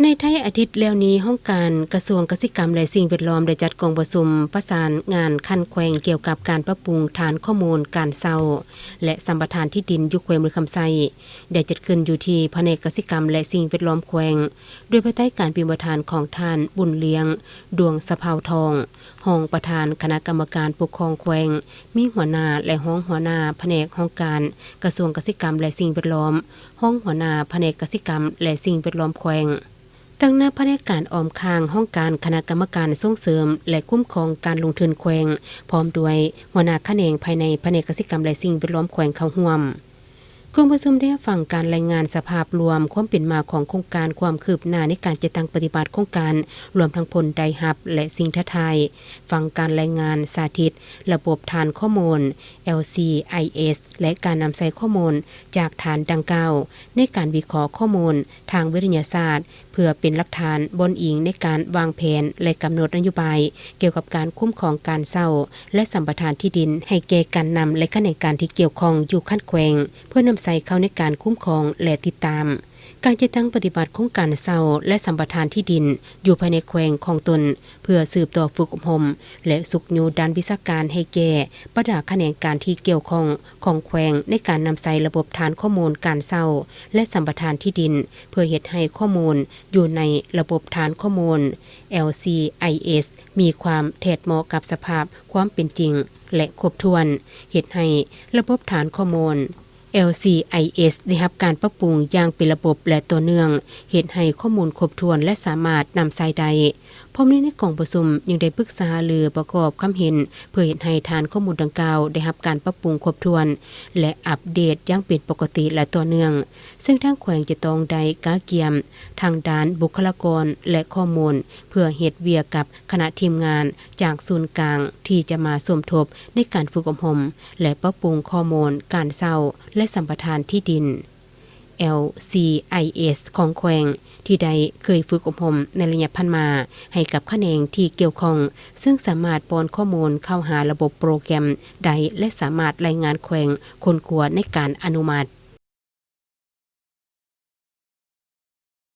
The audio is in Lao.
ໃນທ້າຍອາທິດແລ້ວນີ້, ຫ້ອງການກະຊວງກະສິກຳ ແລະ ສິ່ງແວດລ້ອມ ໄດ້ຈັດກອງປະຊຸມປະສານງານຂັ້ນແຂວງ ກ່ຽວກັບການປັບປຸງຖານຂໍ້ມູນການເຊົ່າ ແລະ ສຳປະທານທີ່ດິນຢູ່ແຂວງບໍລິຄຳໄຊ ໄດ້ຈັດຂຶ້ນຢູ່ທີ່ພະແນກກະສິກຳ ແລະ ສິ່ງແວດລ້ອມແຂວງ, ໂດຍພາຍໃຕ້ການເປັນປະທານຂອງທ່ານ ບຸນລ້ຽງ ດວງສະເພົາທອງ, ຮອງປະທານຄະນະກຳມະການປົກຄອງແຂວງ, ມີຫົວໜ້າ ແລະ ຮອງຫົວໜ້າພະແນກຫ້ອງການກະຊວງກະສິກຳ ແລະ ສິ່ງແວດລ້ອມ, ຮອງຫົວໜ້າພະແນກກະສິກຳ ແລະ ສິ່ງແວດລ້ອມແຂວງ. ຕັ້ງໜ້າພະແນກການອ້ອມຂ້າງຫ້ອງການຄະນະກຳມະການສົ່ງເສີມ ແລະ ຄຸ້ມຄອງການລົງທຶນແຂວງ, ພ້ອມດ້ວຍຫົວໜ້າຂະແໜງພາຍໃນພະແນກກະສິກຳ ແລະ ສິ່ງແວດລ້ອມ. ກອງປະຊຸມໄດ້ຮັບຟັງການລາຍງານສະພາບລວມຄວາມເປັນມາຂອງໂຄງການ, ຄວາມຄືບໜ້າໃນການຈັດຕັ້ງປະຕິບັດໂຄງການ, ລວມທັງຜົນໄດ້ຮັບ ແລະ ສິ່ງທ້າທາຍ, ຟັງການລາຍງານສາທິດລະບົບຖານຂໍ້ມູນ LCIS ແລະ ການນຳໃຊ້ຂໍ້ມູນຈາກຖານດັ່ງກ່າວ ໃນການວິເຄາະຂໍ້ມູນທາງວິທະຍາສາດ ເພື່ອເປັນຫຼັກຖານບ່ອນອີງໃນການວາງແຜນ ແລະ ກຳນົດນະໂຍບາຍກ່ຽວກັບການຄຸ້ມຄອງການເຊົ່າ ແລະ ສຳປະທານທີ່ດິນໃຫ້ແກ່ການນຳ ແລະ ຂະແໜງການທີ່ກ່ຽວຂ້ອງຢູ່ຂັ້ນແຂວງ ເພື່ອນຳໃຊ້ເຂົ້າໃນການຄຸ້ມຄອງ ແລະ ຕິດຕາມການຈັດຕັ້ງປະຕິບັດໂຄງການເຊົ່າ ແລະ ສຳປະທານທີ່ດິນຢູ່ພາຍໃນແຂວງຂອງຕົນ ເພື່ອສືບຕໍ່ຝຶກອົບຮົມ ແລະ ຊຸກຍູ້ດ້ານວິຊາການໃຫ້ແກ່ບັນດາຂະແໜງການທີ່ກ່ຽວຂ້ອງຂອງແຂວງ ໃນການນຳໃຊ້ລະບົບຖານຂໍ້ມູນການເຊົ່າ ແລະ ສຳປະທານທີ່ດິນ ເພື່ອເຮັດໃຫ້ຂໍ້ມູນຢູ່ໃນລະບົບຖານຂໍ້ມູນ LCIS ມີຄວາມແທດເໝາະກັບສະພາບຄວາມເປັນຈິງ ແລະ ຄົບຖ້ວນ, ເຮັດໃຫ້ລະບົບຖານຂໍ້ມູນ LCIS ໄດ້ຮັບການປັບປຸງຢ່າງເປັນລະບົບ ແລະ ຕໍ່ເນື່ອງ, ເຮັດໃຫ້ຂໍ້ມູນຄົບຖ້ວນ ແລະ ສາມາດນຳໃຊ້ໄດ້. ພ້ອມນີ້, ໃນກອງປະຊຸມຍັງໄດ້ປຶກສາຫາລືປະກອບຄຳເຫັນ ເພື່ອເຮັດໃຫ້ຖານຂໍ້ມູນດັ່ງກ່າວໄດ້ຮັບການປັບປຸງຄົບຖ້ວນ ແລະ ອັບເດດຢ່າງເປັນປົກກະຕິ ແລະ ຕໍ່ເນື່ອງ, ເຊິ່ງທາງແຂວງຈະຕ້ອງໄດ້ກະກຽມທາງດ້ານບຸກຄະລາກອນ ແລະ ຂໍ້ມູນ ເພື່ອເຮັດວຽກກັບຄະນະທີມງານຈາກສູນກາງ ທີ່ຈະມາສົມທົບໃນການຝຶກອົບຮົມ ແລະ ປັບປຸງຂໍ້ມູນການເຊົ່າ ແລະ ສຳປະທານທີ່ດິນ LCIS ຂອງແຂວງ ທີ່ໄດ້ເຄີຍຝຶກອົບຮົມໃນໄລຍະຜ່ານມາໃຫ້ກັບຂະແໜງທີ່ກ່ຽວຂ້ອງ, ເຊິ່ງສາມາດປ້ອນຂໍ້ມູນເຂົ້າຫາລະບົບໂປຣແກຣມໄດ້ ແລະ ສາມາດລາຍງານແຂວງຄົ້ນຄວ້າໃນການອະນຸມັດ.